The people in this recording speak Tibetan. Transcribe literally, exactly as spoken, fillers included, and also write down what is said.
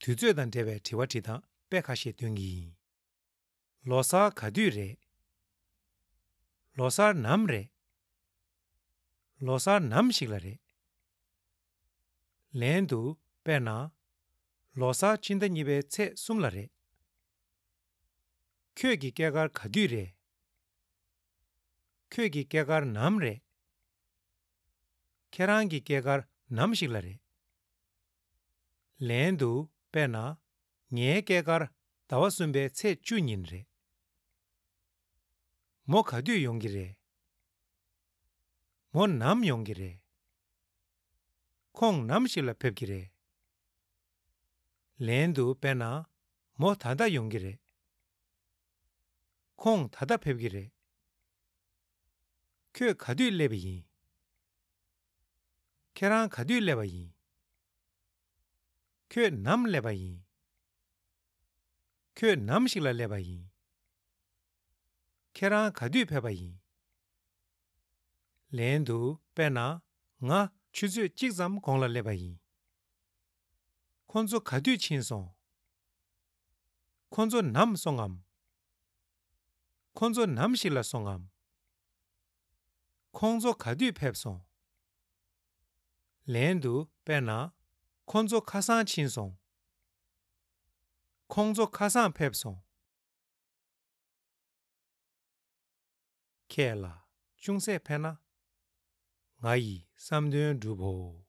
དུས་ཚོད་དང་འབྲེལ་བའི་དྲི་བ་དྲིས་སྟངས་དཔེ་ཁ་ཤས་སྟོན་གྱི་ཡིན། ལོ་གསར་ག་དུས་རེད། ལོ་གསར་ནམ་རེད། ལོ་གསར་ནམ་ཞིག་ལ་རེད། ལན་དུ་དཔེར་ན། ལོ་གསར་ཕྱི་ཟླ་གཉིས་པའི་ཚེས་གསུམ་ལ་རེད། ཁྱོད་ཀྱི་སྐྱེས་སྐར་ག་དུས་རེད། ཁྱོད་ཀྱི་སྐྱེས་སྐར་ནམ་རེད། ཁྱེད་རང་གི་སྐྱེས་སྐར་ནམ་ཞིག་ལ་རེད། ལན་དུ་དཔེར་ན། ངའི་སྐྱེས་སྐར་ཟླ་བ་གསུམ་པའི་ཚེས་བཅུ་ཉིན་རེད། མོ་ག་དུས་ཡོང་གི་རེད། མོ་ནམ་ཡོང་གི་རེད། ཁོང་ནམ་ཞིག་ལ་ཕེབས་ཀྱི་རེད། ལན་དུ་དཔེར་ན། མོ་ད་ལྟ་ཡོང་གི་རེད། ཁོང་ད་ལྟ་ཕེབས་ཀྱི་རེད། ཁྱོད་ག་དུས་སླེབས་པ་ཡིན། ཁྱེད་རང་ག་དུས་སླེབས་པ་ཡིན། ཁྱོད་ནམ་སླེབས་པ་ཡིན། ཁྱོད་ནམ་ཞིག་ལ་སླེབས་པ་ཡིན། ཁྱེད་རང་ག་དུས་ཕེབས་པ་ཡིན། ལན་དུ་དཔེར་ན། ང་ཆུ་ཚོད་གཅིག་ཙམ་གོང་ལ་སླེབས་པ་ཡིན། ཁོ་ཚོ་ག་དུས་ཕྱིན་སོང་། ཁོ་ཚོ་ནམ་སོང་ངམ། ཁོ་ཚོ་ནམ་ཞིག་ལ་སོང་ངམ། ཁོང་ཚོ་ག་དུས་ཕེབས་སོང་། ལན་དུ་དཔེར་ན། ཁོ་ཚོ་ཁ་སང་ཕྱིན་སོང་། ཁོང་ཚོ་ཁ་སང་ཕེབས་སོང་། ཁྱེད་ལ་ཅུང་ཟད་ཕན་ན། ང་ཡི་བསམ་དོན་འགྲུབ་བོ།